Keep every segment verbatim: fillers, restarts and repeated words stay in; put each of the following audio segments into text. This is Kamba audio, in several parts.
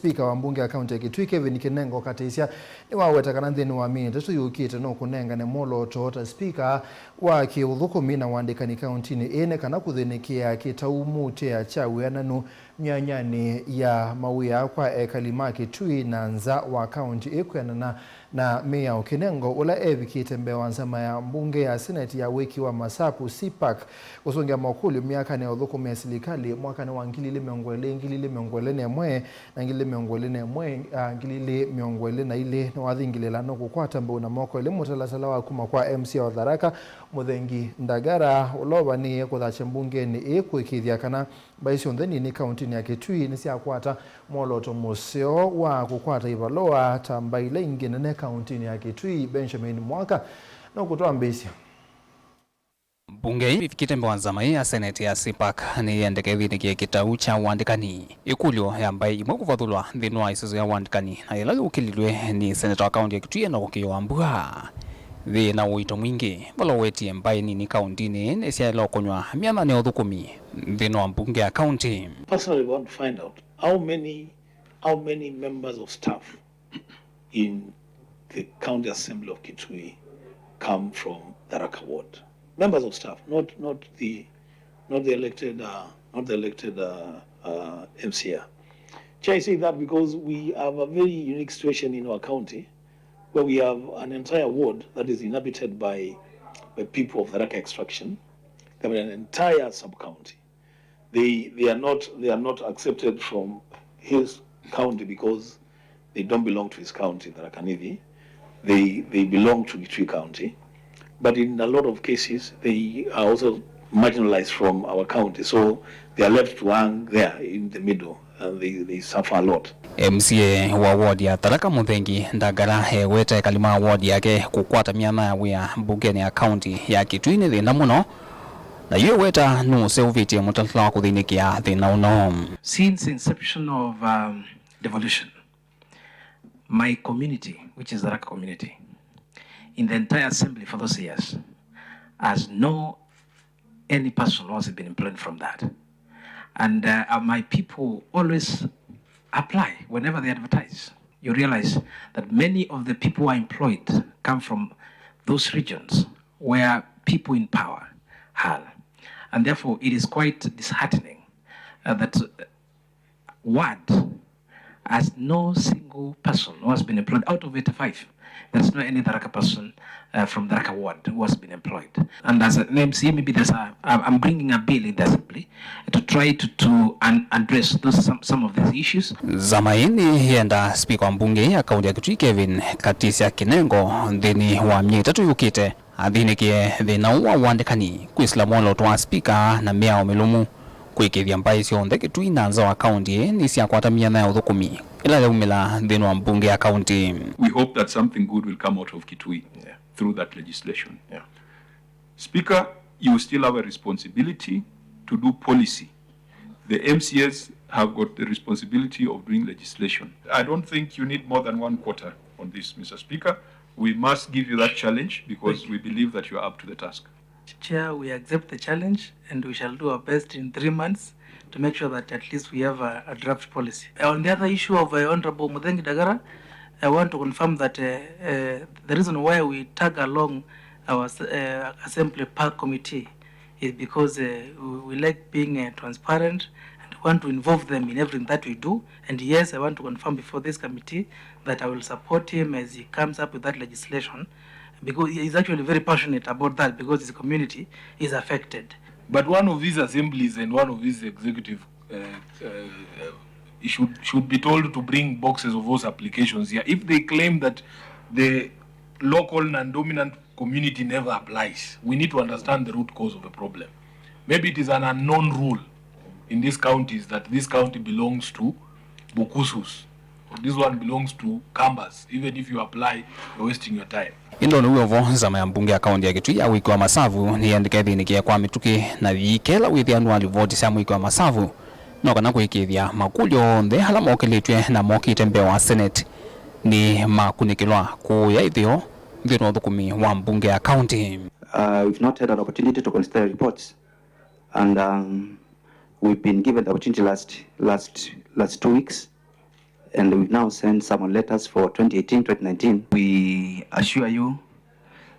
Spika wa mbunge ya kaunti ya Kitui, Kevin Kinengo Katisya, nĩwaweta kana nthĩnĩ wa myei ĩtatũ yũkĩte no kũnengane mwolooto ta spika wa kĩũthũkũmi na ũandĩkani kauntinĩ ĩĩ, nĩ kana kũthĩnĩkĩa kĩtau mũtĩa kya wĩananu myanyanĩ ya mawĩa kwa ekali ma Kitui na nza wa kaunti ĩĩ kwĩanana na mĩao. Kinengo, ũla evikĩte mbee wa nzama ya mbunge ya seneti ya wĩki wa masavu, CPAC, kũsũngĩa makũlyo myakanĩ ya ũthũkũmi ya silikalĩ mwakanĩ wa ngili ili mĩongo ĩlĩ, ngili ili mĩongo ĩlĩ na ĩmwe na ngili ili mĩongo ĩlĩ na ĩmwe, ah, ngili ili mĩongo ĩlĩ na ilĩ, nĩwathingĩlĩla no kũkwata mbau na moko elĩ mũtalatala wa kuma kwa M C A wa Tharaka, Mũthengi Ndagara, ũla ũvanĩĩe kũthasya mbungenĩ ĩĩ kũĩkĩĩthya kana mbaĩ syonthe nini kauntinĩ ya Kitui nĩsyakwata mwolooto mũseo wa kũkwata ivalũa ta mbaĩ ila ingĩ nene kauntinĩ ya Kitui. Benjamin Mwaka nũkũtwambĩĩsya. Mbunge ĩĩ ĩvikĩte mbee wa nzama ĩĩ ya seneti ya CPAC nĩyendekethĩtye kĩtau kya ũandĩkani. Ĩkũlyo ya mbaĩ imwe kũvathũlwa nthĩnĩ wa ĩseso ya ũandĩkani, na yĩla yũkĩlilw'e nĩ seneta wa kaunti ya Kitui Enock Kĩyũa Mbua, yĩ na ũito mwingĩ, vala ũwetie mbaĩ nini kauntinĩ nĩsyaĩle ũkonywa myanyanĩ ya ũthũkũmi nthĩnĩ wa mbunge ya kaunti. Personally, we want to find out how many, how many members of staff in the County Assembly of Kitui come from Tharaka Ward. Members of staff, not, not the, not the elected, uh, not the elected, uh, uh, M C A. Chair, I say that because we have a very unique situation in our county where we have an entire ward that is inhabited by, by people of Tharaka extraction. We have an entire sub-county. They, they are not, they are not accepted from his county because they don't belong to his county, Tharaka Nithi. They, they belong to Kitui County. But in a lot of cases, they are also marginalized from our county. So they are left to hang there in the middle and they, they suffer a lot. M C A wa ward ya Tharaka Mũthengi Ndagara eweta ekali ma ward yake kũkwata myanya ya wĩa mbungenĩ ya kaunti ya Kitui nĩ thĩna mũno, na yu eweta nũseũvĩtye mũtalatala wa kũthĩnĩkĩa thĩna ũno. Since inception of, um, devolution, my community, which is Tharaka community, in the entire assembly for those years, has no any person who has been employed from that. And, uh, uh, my people always apply whenever they advertise. You realize that many of the people who are employed come from those regions where people in power are. And therefore, it is quite disheartening, uh, that, uh, ward has no single person who has been employed out of eighty-five. There's no any Tharaka person, uh, from Tharaka ward who has been employed. And as an M C A, maybe there's a, I'm I'm bringing a bill in the assembly to try to, to un- address those, some, some of these issues. Nzama ĩĩ nĩyenda spika wa mbunge ya kaunti ya Kitui Kevin Katisya Kinengo nthĩnĩ wa myei ĩtatũ yũkĩte athĩnĩkĩe thĩna ũũ wa ũandĩkani, kwĩsĩla mwolooto wa spika na mĩao mĩlũmu kũĩkĩĩthya mbaĩ syonthe Kitui na nza wa kaunti ĩĩ nĩsyakwata myanya ya ũthũkũmi ĩla yaumĩla nthĩnĩ wa mbunge ya kaunti. We hope that something good will come out of Kitui, yeah, through that legislation. Yeah. Speaker, you still have a responsibility to do policy. The M C As have got the responsibility of doing legislation. I don't think you need more than one quarter on this, Mister Speaker. We must give you that challenge because we believe that you are up to the task. Chair, we accept the challenge and we shall do our best in three months to make sure that at least we have a, a draft policy. Uh, on the other issue of, uh, Honorable Muthengi Dagara, I want to confirm that, uh, uh, the reason why we tag along our, uh, assembly park committee is because, uh, we, we like being, uh, transparent and want to involve them in everything that we do. And yes, I want to confirm before this committee that I will support him as he comes up with that legislation, because he is actually very passionate about that because his community is affected. But one of these assemblies and one of these executive, uh, uh, uh, should, should be told to bring boxes of those applications here. If they claim that the local non-dominant community never applies, we need to understand the root cause of the problem. Maybe it is an unknown rule in these counties that this county belongs to Bukusus, or this one belongs to Kambas. Even if you apply, you're wasting your time. Ĩndĩ nĩw'o vo, nzama ya mbunge ya kaunti ya Kitui ya wĩki wa masavu nĩyendekethĩnĩkĩe kwa mĩtũkĩ na yĩkela wĩthĩanu wa livoti sya mwĩki wa masavu, no kana kũĩkĩĩthya makũlyo onthe ala mokĩlĩtw'e na mokĩte mbee wa Senate nĩmakunĩkĩlwa kũya ĩtheo nthĩnĩ wa ũthũkũmi wa mbunge ya kaunti. Uh, we've not had an opportunity to consider reports, and, um, we've been given the opportunity last, last, last two weeks, And we've now sent some letters for twenty eighteen, twenty nineteen. We assure you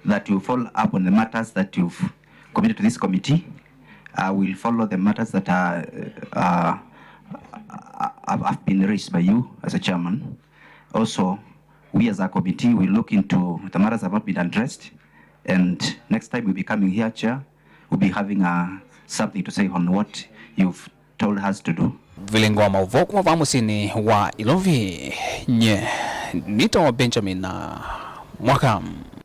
that we follow up on the matters that you've committed to this committee. Uh, we'll follow the matters that are, uh, have have been raised by you as a chairman. Also, we as a committee will look into the matters that have not been addressed, and next time we'll be coming here, Chair, we'll be having, uh, something to say on what you've told us to do. Vilingo wa maũvoo kuma vaa mũsyĩnĩ wa Ilovi, nye nĩtawa Benjamin Mwaka.